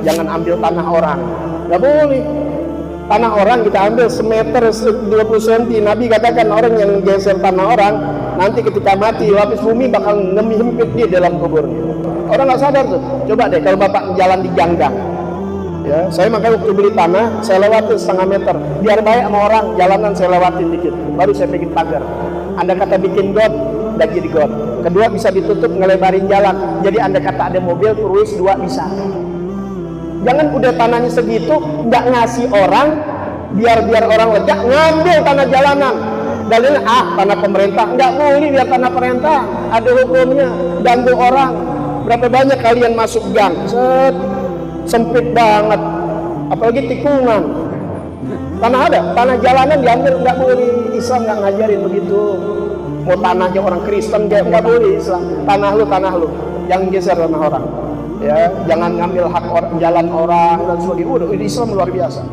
jangan ambil tanah orang. Nggak boleh. Tanah orang kita ambil semeter 20 cm. Nabi katakan orang yang geser tanah orang, nanti ketika mati lapis bumi bakal ngempit dia dalam kuburnya. Orang nggak sadar tuh. Coba deh kalau bapak jalan di ganggang. Ya, saya makanya waktu beli tanah, saya lewatin setengah meter. Biar baik sama orang, jalanan saya lewatin dikit. Baru saya bikin pagar. Anda kata bikin got, udah jadi got. Kedua bisa ditutup ngelebarin jalan. Jadi Anda kata ada mobil terus dua bisa. Jangan udah tanahnya segitu, nggak ngasih orang, biar orang lega, ngambil tanah jalanan. Dalilnya tanah pemerintah, nggak boleh biar tanah pemerintah, ada hukumnya, ganggu orang. Berapa banyak kalian masuk gang, sempit banget, apalagi tikungan. Tanah ada, tanah jalanan diambil, nggak boleh. Islam nggak ngajarin begitu. Mau tanahnya orang Kristen nggak boleh Islam. Tanah lu, jangan geser tanah orang. Ya, jangan ngambil hak orang, jalan orang dan sebagainya. Udah, ini Islam luar biasa.